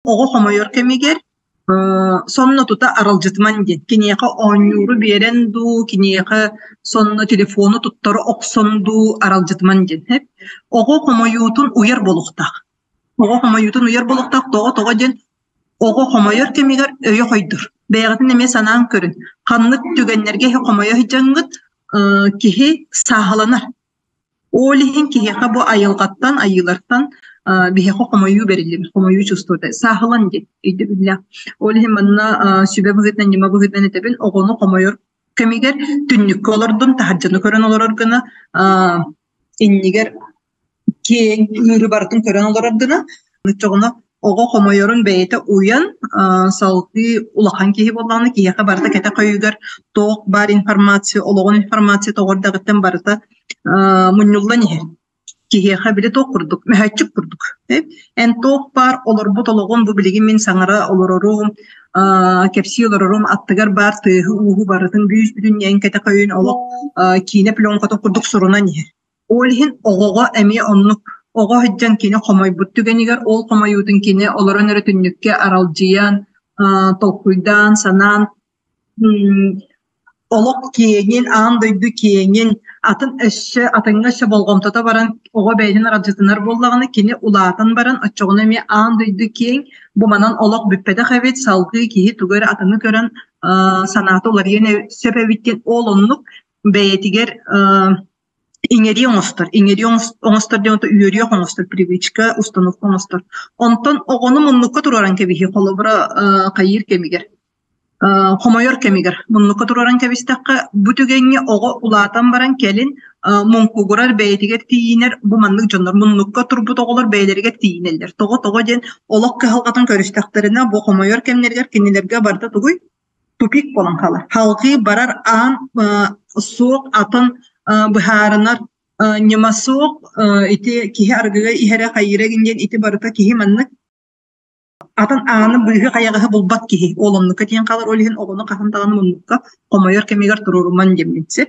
Оҕо хомойор кэмигэр сонно тута аралдьытыман диэн. Киниэхэ оонньууру биэрэн дуу, киниэхэ сонно телефону туттара охсон дуу аралдьытыман диэн. Оҕо хомойуутун уйар буолуохтаах. Оҕо хомойуутун уйар буолуохтаах. Тоҕо тоҕо диэн оҕо хомойор кэмигэр өйө хойдор. Бэйэҕитин эмиэ санаан көрүн. Ханнык түгэннэргэ хомойо сылдьаҥҥыт киһи сааһыланар. Ол иһин киһиэхэ бу айылҕаттан, айыылартан биһиэхэ хомойуу бэриллибит, хомойуу чувствота сааһылан диэн өйдөбүллээх. Ол иһин манна сүбэ быһыытынан, ньыма быһыытынан этэбин, оҕону хомойор кэмигэр түннүккэ олордун, таһырдьаны көрөн олорор гына иннигэр киэҥ ыыры барытын көрөн олорор гына, оччоҕуна оҕо хомойорун бэйэтэ уйан, салгыы улахан киһи буоллаҕына, киһиэхэ барыта кэтэх өйүгэр туох баар информация, олоҕун информацията оҕо эрдэҕиттэн барыта мунньуллан иһэр. Киһиэхэ били туох курдук, мөһөөччүк курдук. Эн туох баар олорбут олоҕун бу билигин мин саҥара олорорум, кэпсии олорорум аттыгар баар тыаһы-ууһу барытын бүүс-бүтүн эн кэтэх өйүн олох киинэ пленкатын курдук сурунан иһэр. Ол иһин оҕоҕо эмиэ оннук оҕо сылдьан кини хомойбут түгэнигэр ол хомойуутун кини олорон эрэ түннүккэ аралдьыйан, толкуйдаан, санаан олох киэҥин, аан дойду киэҥин, атын өссө атыҥҥа өссө болҕомтото баран оҕо бэйэтин аралдьытынар буоллаҕына, кини улаатан баран оччоҕуна эмиэ аан дойду киэҥ, бу манан олох бүппэтэх эбит, салгыы киһи тугу эрэ атыны көрөн санаата уларыйан сөп эбит диэн ол оннук бэйэтигэр иҥэрии оҥостор, иҥэрии оҥостор диэн үөрүйэх оҥостор, привычка, установка оҥостор. Онтон оҕону муннукка туруоран кэбиһии, холобура, хайыыр кэмигэр, хомойор кэмигэр муннукка туруоран кэбистэххэ, бу түгэҥҥэ оҕо улаатан баран кэлин муҥкугурар бэйэтигэр тиийинэр бу маннык дьоннор муннукка турбут оҕолор бэйэлэригэр тиийинэллэр. Тоҕо тоҕо диэн олох кыһалҕатын көрүстэхтэринэ бу хомойор кэмнэригэр кинилэргэ барыта тугуй? Тупик буолан хаалар. Салҕыы барар аан суох атын быһаарынар ньыма суох ити киһи арыгыга иһэрэ хайыыра диэн ити барыта киһи маннык атын ааны быыһы хайаҕаһы булбат киһи ол оннукка тиийэн хаалар ол иһин оҕону хаһан даҕаны муннукка хомойор кэмигэр туруоруман диэммин сөп.